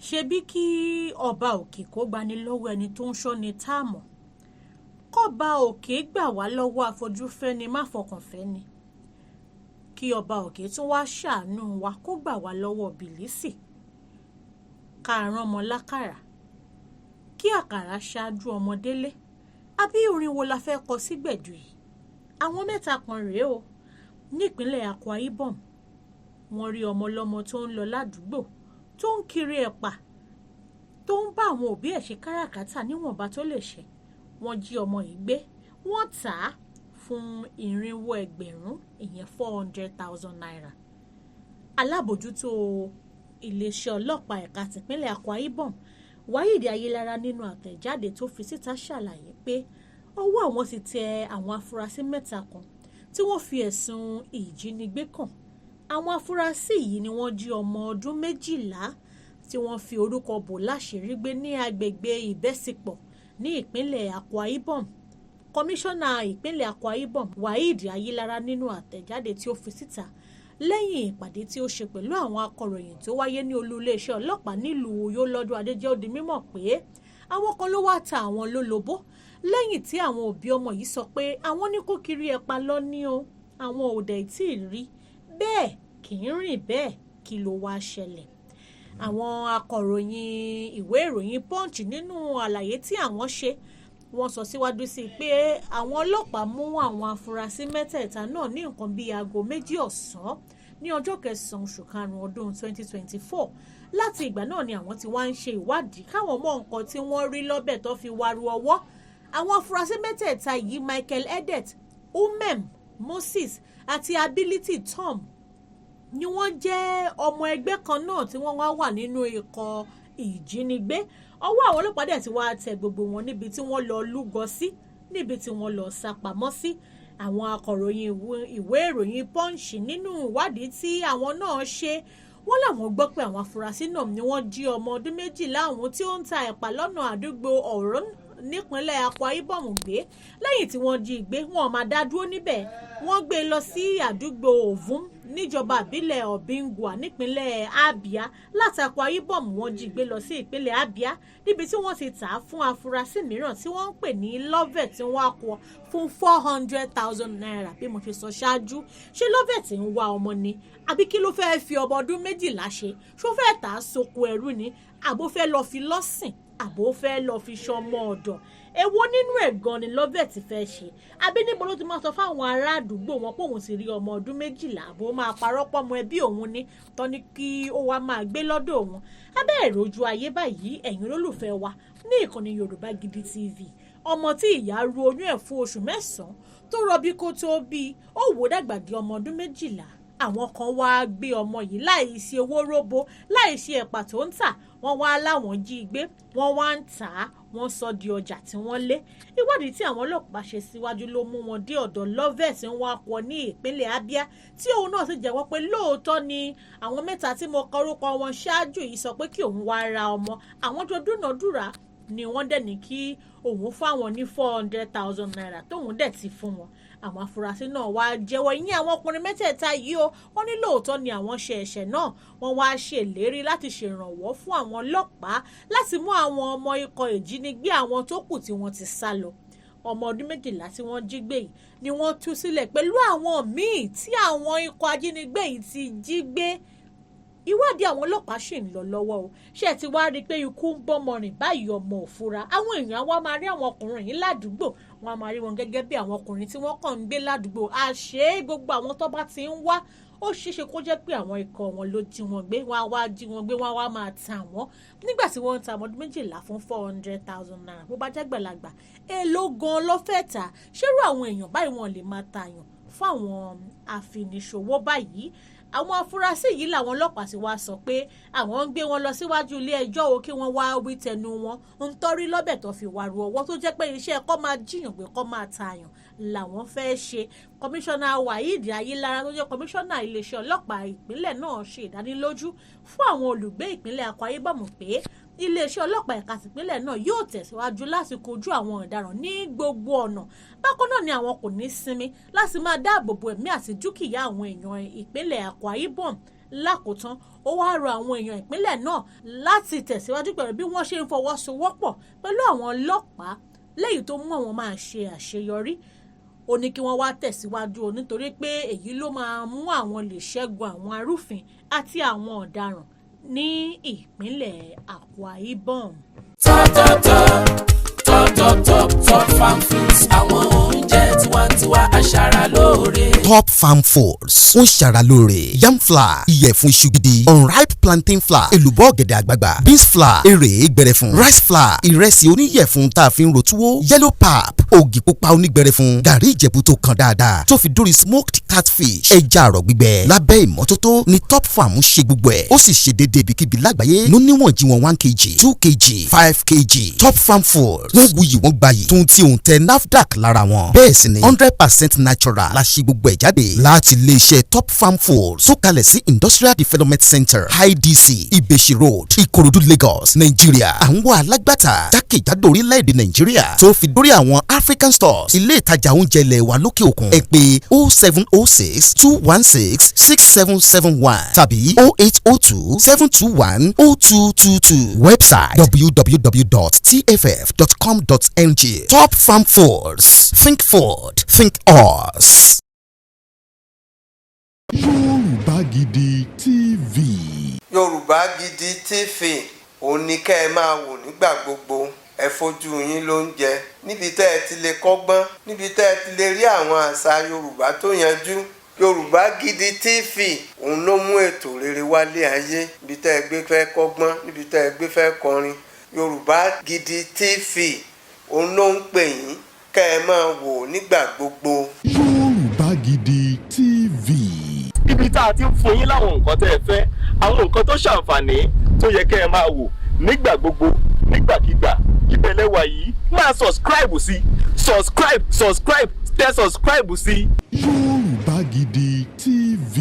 Ṣebí kí ọba òkè kó gbani lọ́wọ́ ẹni tó ń ṣọ́ni tá a mọ̀, kọ́ba òkè gbà wá lọ́wọ́ àfojúfẹ́ni má fọkànfẹ́ni, kí ọba òkè tún wá ṣàánú wa kó gbà wá lọ́wọ́ bìlísì, ká rán ọmọ lákàrà kí àkàrà ṣáájú ọmọ délé. Àbí orin wo la fẹ́ kọ sígbẹ̀du yìí? Àwọn mẹ́ta kan rèé o nípínlẹ̀ Akwa Ibom. Wọ́n rí ọmọ ọlọ́mọ tó ń lọ ládùúgbò tó ń kiri ẹ̀pà, tó ń bá àwọn òbí ẹ̀ ṣe káràkátà níwọ̀nba tó lè ṣe. Wọ́n jí ọmọ yìí gbé, wọ́n tà á fún 400,000, ìyẹn ₦400,000. Alábòjútó iléeṣẹ́ ọlọ́pàá ẹ̀ka tìpínlẹ̀ Akwa Ibom, Wáyídì Ayélára, nínú àtẹ̀jáde tó fi síta ṣàlàyé pé ọwọ́ àwọn ti tẹ àwọn afurasí mẹ́ta kan tí wọ́n fi ẹ̀sùn ìjínigbé kàn. Àwọn afurasí yìí ni wọ́n jí ọmọ ọdún 12 tí wọ́n fi orúkọ bò láṣìírí gbé ní agbègbè Ìbẹ́sípọ̀ ní ìpínlẹ̀ Akwa Ibom. Kọmíṣánná ìpínlẹ̀ Akwa Ibom, Waheed Ayilara, nínú àtẹ̀jáde tí ó fi síta lẹ́yìn ìpàdé tí ó ṣe pẹ̀lú àwọn akọ̀ròyìn tó wáyé ní olú iléeṣẹ́ ọlọ́pàá nílùú Uyo lọ́dún Ajé, jẹ́ ó di mímọ̀ pé àwọn kan ló wá ta àwọn lólobó lẹ́yìn tí àwọn òbí ọmọ yìí sọ pé àwọn ní kó kiri ẹ̀pà lọ ní o, àwọn ò dẹ̀ tí ì rí bẹ́ẹ̀, kì í rìn bẹ́ẹ̀. Kí ló wá ṣẹlẹ̀? Àwọn akọ̀ròyìn ìwé ìròyìn Punch, nínú àlàyé tí àwọn ṣe, wọ́n sọ síwájú sí i pé àwọn ọlọ́pàá mú àwọn afurasí mẹ́tẹ̀ẹ̀ta náà ní nǹkan bíi aago 2 ọ̀sán ní ọjọ́ kẹsàn-án oṣù karùn-ún ọdún 2024. Láti ìgbà náà ni àwọn ti wá ń ṣe ìwádìí káwọn mọ nǹkan tí wọ́n rí lọ́bẹ̀ tó fi waru ọwọ́. Àwọn afurasí mẹ́tẹ̀ẹ̀ta yìí, Michael Edet, Umem Moses àti Ability Tom, ni wọ́n jẹ́ ọmọ ẹgbẹ́ kan náà tí wọ́n wá wà nínú ikọ̀ ìjínigbé. Ọwọ́ àwọn ọlọ́pàá dẹ̀ ti wá tẹ gbogbo wọn níbi tí wọ́n lọ lúgọ sí, níbi tí wọ́n lọ sá pamọ́ sí. Àwọn akọ̀ròyìn ìwé ìròyìn Punch, nínú ìwádìí tí àwọn náà ṣe, wọ́n làwọn gbọ́ pé àwọn afurasí náà ni wọ́n jí ọmọ ọdún 12 àwọn tí ó ń ta ẹ̀pà lọ́nà àdúgbò Ọ̀rọ̀ nípínlẹ̀ Akwa Ibom gbé. Lẹ́yìn tí wọ́n jí gbé, wọn máa dá dúró níbẹ̀, wọ́n gbé lọ sí àdúgbò Ovum níjọba ìbílẹ̀ Obingwa nípínlẹ̀ Abia. Láti Akwa Ibom, wọ́n jí gbé lọ sí ìpínlẹ̀ Abia níbi tí wọ́n ti tà á fún afurasí mìíràn tí wọ́n ń pè ní Lovett Nwakwo fún ₦400,000. Bí mo ṣe sọ ṣáájú, ṣé Lovett ń wá ọmọ ni, àbí kí ló fẹ́ẹ́ fi ọmọ ọdún 12 ṣe? Ṣó fẹ́ẹ́ tà á sóko ẹrú ni, àbó fẹ́ lọ́ọ́ fi lọ́sìn, àbó fẹ́ lọ́ọ́ fi ṣọmọ ọ̀dọ̀? Èwo nínú ẹ̀ gan ni Lovett fẹ́ ṣe? Àbí níbo ló ti máa sọ fáwọn ará àdúgbò wọn pé òun ti rí ọmọ ọdún 12, àbó máa parọ́ pọ́mọ ẹbí òun ní tọ́ni kí ó wá máa gbé lọ́dọ̀ òun? Abẹ́ èrò ojú ayé báyìí, ẹ̀yin olólùfẹ́ wa ní ìkànnì Yorùbá Gidi TV, ọmọ tí ìyá ru oyún ẹ̀ fún oṣù 9 tó rọbí kó tó bí, ó wò dàgbà di ọmọ ọdún 12, àwọn kan wá gbé ọmọ yìí láì ṣe owó róbo, láì ṣe ẹ̀pà tó ń tà. Wọ́n wá láwọn jí i gbé, wọ́n wá ń tà á, wọ́n sọ di ọjà tí wọ́n lé. Ìwádìí tí àwọn ọlọ́pàá ṣe síwájú ló mú wọn dé ọ̀dọ̀ Lovett Nwakwo ní ìpínlẹ̀ Abia, tí òun náà sì jẹ́wọ́ pé lóòótọ́ ni àwọn mẹ́ta tí mo kọ orúkọ wọn ṣáájú yìí sọ pé kí òun wá ra ọmọ. Àwọn jọ dúnàádúrà ni wọ́n dẹ̀ ní kí òun fáwọn ní ₦400,000, tóun dẹ̀ ti fún wọn. Àwọn afurasí náà wá jẹ́wọ́, ìyẹn àwọn ọkùnrin mẹ́tẹ̀ẹ̀ta yìí o. Wọ́n ní lóòótọ́ ni àwọn ṣe ẹ̀ṣẹ̀ náà. Wọ́n wá ṣèlérí láti ṣèrànwọ́ fún àwọn ọlọ́pàá láti mú àwọn ọmọ ikọ̀ ìjínigbé àwọn tó kù tí wọ́n ti sá lọ. Ọmọ ọdún 12 tí wọ́n jí gbé yìí ni wọ́n tú sílẹ̀ pẹ̀lú àwọn míì tí àwọn ikọ̀ ajínigbé yìí ti jí gbé. Ìwádìí àwọn ọlọ́pàá ṣì ń lọ lọ́wọ́ o. Ṣé ẹ ti wá rí i pé ikú ń bọ́mọ rìn báyìí, ọmọ òfura? Àwọn èèyàn wa máa rí àwọn ọkùnrin yìí ládùúgbò, wọn a máa rí wọn gẹ́gẹ́ bí àwọn ọkùnrin tí wọ́n kàn ń gbé ládùúgbò. Àṣé gbogbo àwọn tó bá ti ń wá, ó ṣeéṣe kó jẹ́ pé àwọn ikọ̀ wọn ló jí wọn gbé. Wọn á wá jí wọn gbé, wọn á wá máa tà wọ́n. Nígbà tí wọ́n ń ta ọmọ ọdún 12 fún ₦400,000, bó bá jẹ́ gbàlagbà, èèló gan ló fẹ́ tà? Ṣérú àwọn èèyàn báyìí, wọn lè máa tààyàn fún àwọn àfiniṣòwò báyìí? Àwọn afurasí yìí làwọn ọlọ́pàá ti wá sọ pé àwọn ń gbé wọn lọ síwájú ilé ẹjọ́ o, kí wọ́n wá wí tẹnu wọn ń tọ́rí lọ́bẹ̀ tó fi wàrú ọwọ́, tó jẹ́ pé iṣẹ́ kọ́ máa jíyàn pé kọ́ máa tààyàn làwọn fẹ́ ṣe. Kọmíṣánná Waheed Ayilara, tó jẹ́ kọmíṣánná iléeṣẹ́ ọlọ́pàá ìpínlẹ̀ náà, ṣe ìdánilójú fún àwọn olùgbé ìpínlẹ̀ Akwa Ibom pé iléeṣẹ́ ọlọ́pàá ẹ̀ka tìpínlẹ̀ náà yóò tẹ̀síwájú láti kojú àwọn ọ̀daràn ní gbogbo ọ̀nà. Bákan náà ni àwọn kò ní sinmi láti máa dáàbò bo ẹ̀mí àti dúkìá àwọn èèyàn ìpínlẹ̀ Akwa Ibom. Lákòótán, ó wáá rọ àwọn èèyàn ìpínlẹ̀ náà láti tẹ̀síwájú pẹ̀lú bí wọ́n ṣe ń fọwọ́sowọ́pọ̀ pẹ̀lú àwọn ọlọ́pàá léyìí tó mú àwọn máa ṣe àṣeyọrí. Ó ní kí wọ́n wá tẹ̀síwájú o, nítorí pé èyí ló máa mú àwọn lè ṣẹ́gun àwọn arúfin àti àwọn ọ̀daràn ní ìpínlẹ̀ Akwa Ibom. Top top top top top top Top Farm Fruits, àwọn oúnjẹ tiwantiwa, aṣara lóore. Top Farm Foods ń ṣara lóore: yam flour, ìyẹ̀fun iṣu gidi, unripe plantain flour, èlùbọ́ ọ̀gẹ̀dẹ̀ àgbagbà, beans flour, èrè gbẹrẹfun, rice flour, ìrẹsì oníyẹ̀fun tá a fi ń ro túwó, yellow pap, ògì pupa onígbẹrẹfun, gàrí Ìjẹ̀bú tó kan dáadáa, tó fi dórí smoked catfish, ẹja àrọ̀ gbígbẹ lábẹ́ ìmọ́tótó ni Top Farm ń ṣe gbogbo ẹ̀. Ó sì ṣe déédéé ibikíbi lágbàáyé ló níwọ̀n jí wọn: 1 kg, 2 kg, 5 kg. Top Farm Foods, wọ́n wuyì, wọ́n gbayì, tún tí òun tẹ NAFDAC lára wọn. Bẹ́ẹ̀ sì ni 100% natural la ṣe gbogbo ẹ̀ jáde láti iléeṣẹ́ Top Farm Foods tó kalẹ̀ sí Industrial Development Center, IDC, Ìbèṣì Road, Ìkòròdú, Lagos, Nàìjíríà. Àwọn alágbàtà jákèjádò orílẹ̀-èdè Nàìjíríà tó fi dórí àwọn African stores, ilé ìtajà oúnjẹ ilẹ̀ wa lókè òkun. Ẹ pè 07062166771 tàbí 08027210222. Website: www.tff.com.ng. Top Farm Foods, think food, think us. Yorùbá Gidi TV. Yorùbá Gidi TV, òun ni kẹ́ ẹ máa wò nígbà gbogbo. Ẹ fojú yín ló ń jẹ níbi tẹ́ ẹ ti lè kọ́gbọ́n, níbi tẹ́ ẹ ti lè rí àwọn àṣà Yorùbá tó yanjú. Yorùbá Gidi TV, òun ló mú ètò rere wálé ayé. Níbi tẹ́ ẹ gbé fẹ́ kọ́gbọ́n, níbi tẹ́ ẹ gbé fẹ́ kọrin, Yorùbá Gidi TV, òun ló ń pè yín kẹ́ ẹ máa wò nígbà gbogbo. Yorùbá Gidi TV. Ibi tá a ti ń fún yín láwọn nǹkan tẹ́ ẹ fẹ́, àwọn nǹkan tó ṣàǹfààní tó yẹ kẹ́ ẹ máa wò nígbà gbogbo, nígbàkigbà, ìbẹ̀lẹ̀ wà yìí. Máa subscribe sí, subscribe, subscribe, tẹ subscribe sí. Yorùbá Gidi TV.